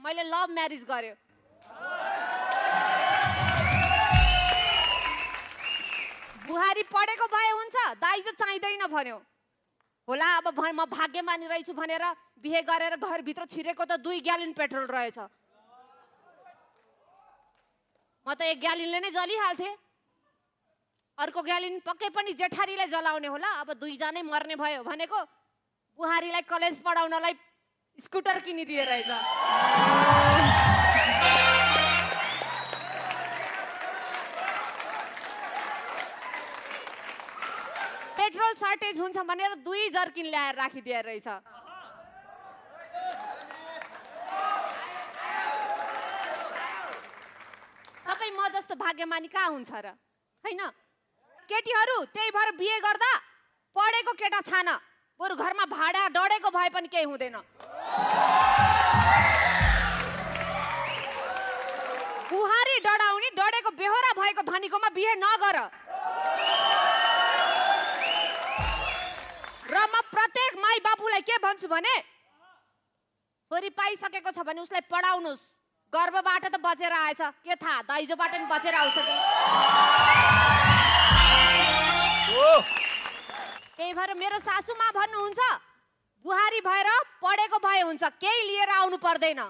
मैले love marriage गर्यो। बुहारी पढेको भए हुन्छ, दाइजो चाहिँदैन भन्यो। होला अब म भाग्यमानी रहेछु भनेर बिहे गरेर घरभित्र छिरेको त 2 ग्यालन पेट्रोल रहेछ। म त 1 ग्यालनले नै जलिहाल्थे। अर्को ग्यालन पक्कै पनि जेठारीलाई जलाउने होला। अब 2 जनै मर्ने भयो भनेको बुहारीलाई कलेज पढाउनलाई स्कुटर किनिदिए रहेछ। पेट्रोल सर्टेज हुन्छ भनेर 2 जर्किन ल्याएर राखिदिए रहेछ। सबै म जस्तो भाग्यमानी कहाँ हुन्छ र, हैन? केटीहरू त्यही भएर बिहे गर्दा पढेको केटा छान, बरु घरमा भाडा डढेको भए पनि केही हुँदैन। बुहारी डढाउने, डढेको बेहोरा भएको धनीकोमा बिहे नगर। र म प्रत्येक माई बाबुलाई के भन्छु भने छोरी पाइसकेको छ भने उसलाई पढाउनुस्। गर्भबाट त बचेर आएछ, के थाहा दाइजोबाट पनि बचेर आउँछ कि। त्यही भएर मेरो सासूमा भन्नुहुन्छ बुहारी भएर पढेको भए हुन्छ, केही लिएर आउनु पर्दैन।